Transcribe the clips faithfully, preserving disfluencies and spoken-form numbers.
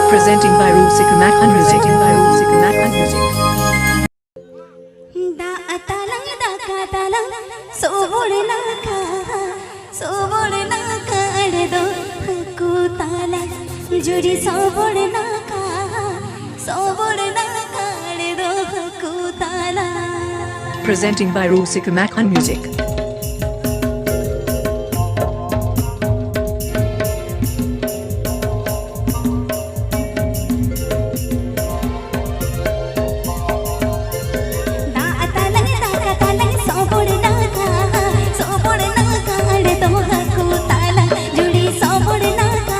Presenting by Rul Sikamakan Music. Presenting by Rul Sikamakan Music. ᱫᱟᱜ ᱛᱟᱞᱟᱝ ᱫᱟᱠᱟ ᱛᱟᱞᱟᱝ ᱥᱚᱵᱚᱲ ᱞᱟᱠᱟ, ᱥᱚᱵᱚᱲ ᱞᱟᱠᱟ ᱟᱲᱮ ᱫᱚ ᱦᱟᱹᱠᱩ ᱛᱟᱞᱟᱝ, ᱡᱩᱨᱤ ᱥᱚᱵᱚᱲ ᱞᱟᱠᱟ, ᱥᱚᱵᱚᱲ ᱞᱟᱠᱟ ᱟᱲᱮ ᱫᱚ ᱦᱟᱹᱠᱩ ᱛᱟᱞᱟᱝ᱾ Presenting by Rul Sikamakan Music. ᱫᱟᱜ ᱛᱟᱞᱟᱝ ᱫᱟᱠᱟ ᱛᱟᱞᱟᱝ ᱥᱚᱵᱚᱲ ᱞᱟᱠᱟ, ᱥᱚᱵᱚᱲ ᱞᱟᱠᱟ ᱟᱲᱮ ᱫᱚ ᱦᱟᱹᱠᱩ ᱛᱟᱞᱟᱝ, ᱡᱩᱲᱤ ᱥᱚᱵᱚᱲ ᱞᱟᱠᱟ,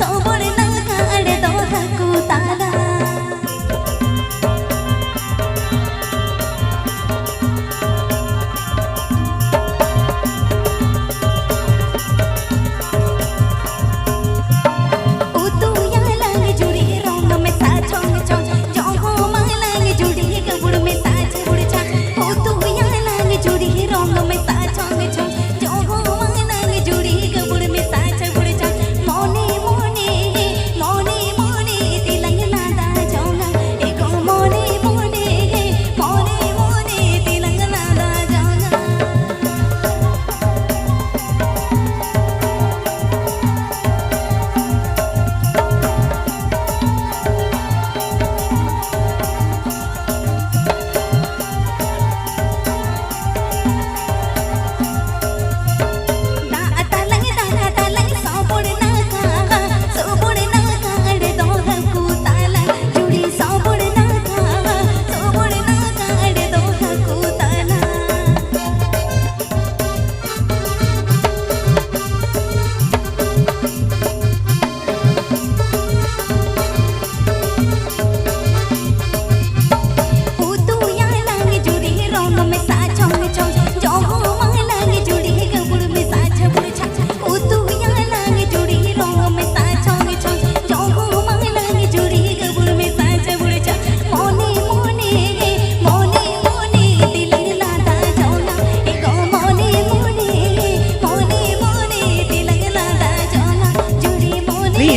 ᱥᱚᱵᱚᱲ ᱞᱟᱠᱟ ᱟᱲᱮ ᱫᱚ ᱦᱟᱹᱠᱩ ᱛᱟᱞᱟᱝ᱾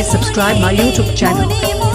Subscribe my YouTube channel.